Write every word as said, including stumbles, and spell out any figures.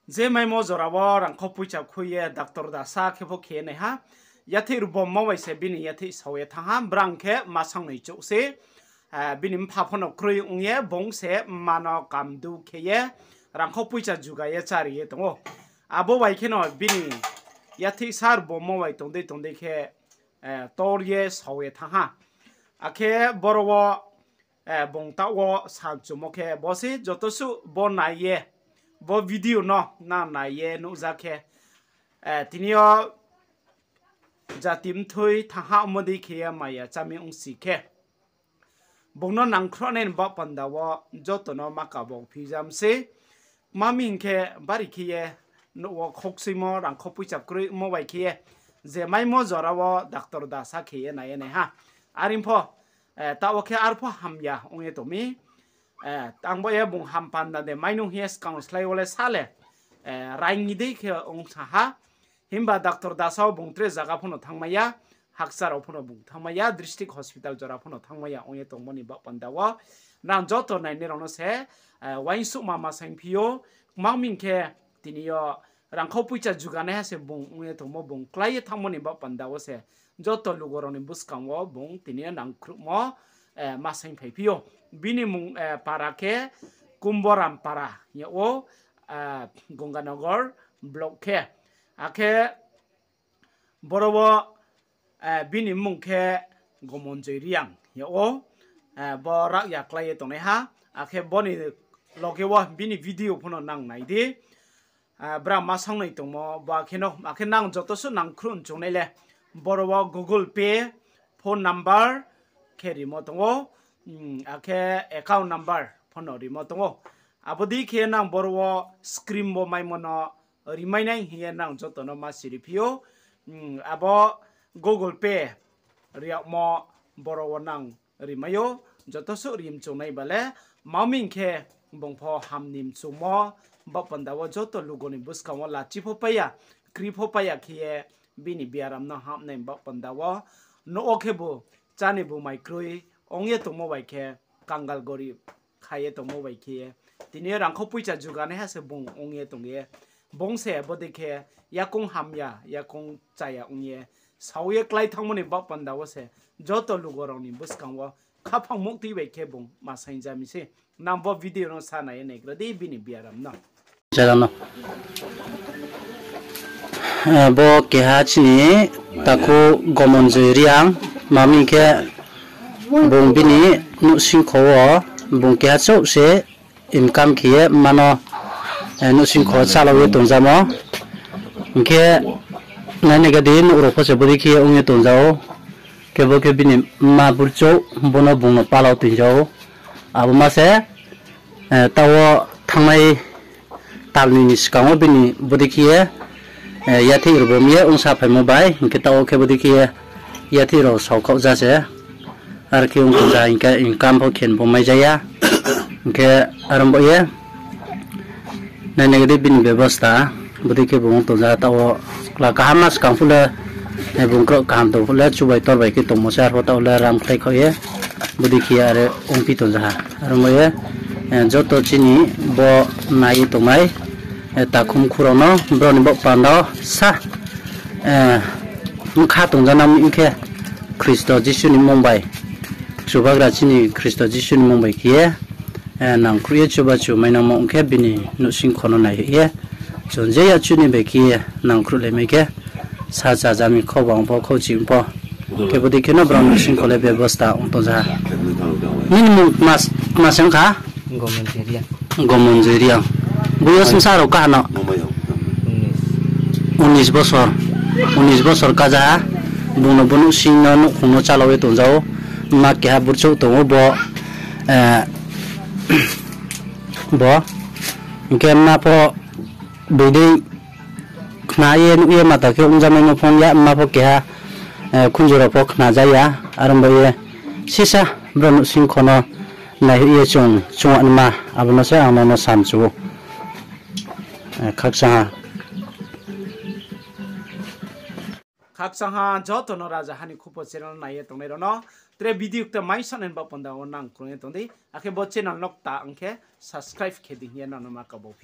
Je maimo jora wo rangkhou poicha khui ye doctor dasa khe pho khe nai ha. Yatheih rubommo bai se bini yatheih sao ye thanng ha, brang khe masangnoi chouh se. Bini mpha pho no kroi ong ye bung se mma no kamdu khe ye rangkhou poicha juga ye chári ye tong ou. Abo bai kheno bini yatheihsa rubommo bai tong dei tong dei khe tor ye sao ye thanng ha. Akhe boro wo bung taoh wo samchumo khe bo se joto suh bo nai ye, bo video no nang nai ye nuhja khe, tini yo jati mthoi thanng ha omo dei khe ye maya chámi ongsi khe, bung no nangkhruhnai ni baoh panda wo joto no ma kabo phijam se. Tma hing khe bari khe ye nouh wo khokchuimo rangkhou poicha kroimo bai khe ye je maimo jora wo doctor dasa khe ye nai ye nai ha. Are pho, taoh wo khe arpho hamya ong ye tong mi. Tang bo ye bung ham panda de mai nung hing ye skang slái wo le sa le, raing ni dei khe ong sa ha. Himba doctor dasa wo bung tre zaga pho no thanngmai ya, hakcha rao pho no bung thanngmai ya, district hospital jora pho no thanngmai ya ong ye tongmo ni baoh panda wo nang joto nainai rao no se uaingsouhma ma saingphi ou. Tma hing khe tini yo rangkhou poicha juganaiha se bung ong ye tongmo, bung klái ye thanngmo ni baoh panda wo se joto lugo rao ni buskang wo bung tini yo nangkhruhmo ma saingphaiphi ou. Bini mmung, para khe Kumboram para hing yag ou, Ganganagar block khe. Akhe boro wo bini mmung khe Gomonjoi Reang hing yag ou. Bo rak ya klái ye tongnaiha. Akhe bo ni loge wo bini video pho no nang nai di. Brang ma sangnoi tongmo bo akhe no, akhe nang joto suh nangkhruh choungnai le boro wo Google Pay, phone number khe rimo tong ou, akhe account number pho no rimo tong ou. Abo dei khe nang boro wo screen wo maimo no rimainai hing ye nang joto no ma siriphi ou. Abo Google Pay riyagmo boro wo nang rimai ou, joto suh rim choungnai ba le, tma hing khe bung pho ham ni mchumo baoh panda wo joto lugo ni buskang wo lachi pho pai ya, kri pho pai ya khe ye bini biaram no hamnai baoh panda wo, nouh wo khebu cháni bumai kroi ong ye tongmo bai khe, kangal gorib kha ye tongmo bai khe ye, tini yo rangkhou poicha juganaiha se bung ong ye tong ye, bung se bodei khe yakoung hamya, yakoung chaya ong ye, sao ye klái thanngmo ni baoh panda wo se joto lugo rao ni buskang wo khaphang muktui bai khe bung ma saingjami se. Nang bo video no sa nai ye naigra di bini biaram no. Jara no. Bo keha chini takhu Gomonjoi Reang, tma hing khe bung bini nouhsingkho wo bung keha chouh se income khe ye mma no nouhsingkho wo chálao ye tongjamo. Hing khe nainai ga di, nouh rao pho se bodei khe ye ong ye tongja ou. Khe bo khe bini mma burchouh, bo no bung no palau toingjao. Abo ma se, taoh wo thanngnai talnoi ni skang wo bini bodei khe ye, yatheih rubom ye ongsa phaimo bai, hing khe taoh wo khe bodei khe ye yatheih rao saokhaoh ja se. Are khe ong tongja hing khe income pho khe bo mai ja ya. Hing khe are bo ye nainai ga di bini bebosta, bodei khe bung ong tongja ha taoh wo. Chla kaham ma skang phuh le, bung kroh kaham tong phuh le, chubai tor bai khe tongmo se, arpho taoh le ram khlai khaoh ye bodei khe ye are ongphi tongja ha. Are bo ye, joto chini bo nai ye tongnai, takhu mkhu rao no brao ni baoh panda wo sa, bkha tongja nang mi ong khe, Khristo Jisu ni mmung bai, Chubagra chini Khristo Jisu ni mmung bai khe ye, nangkhruh ye chuba chu mainangmo ong khe bini nouhsingkho no naihoih ye, chung je yachu ni bai khe ye nangkhruh le mai khe, sa chajami khou bang pho khou ching pho. Khe bodei khe no brao nouhsingkho le bebosta ong tongja ha. Nini mmung kma se ong kha? Gomonjoi Reang. Bo yo sungsa rao kaha no? Unis bosor. Unis bosor kaja ha. Bung no bo nouhsing no nouhkhong no chálao ye tongja ou. Mma keha burchouh tong ou bo. Bo. Hing khe mma pho bodei khna ye nuh ye mata khe ongjamaimo phone ya, mma pho keha, khunju rao pho khna ja ya, are bo ye sisa brao nouhsingkho no naihoih ye chung, chung anma abo no se ang no no samchu ou. Khakchang ha. Khakchang ha joto no Raja Hani Khupo channel nai ye tongnai rao no. Tre video kta mai sanai ni baoh panda wo nang krung ye tong di. Akhe bo channel no kta ong khe subscribe khe di hing ye nang no ma kabo phi.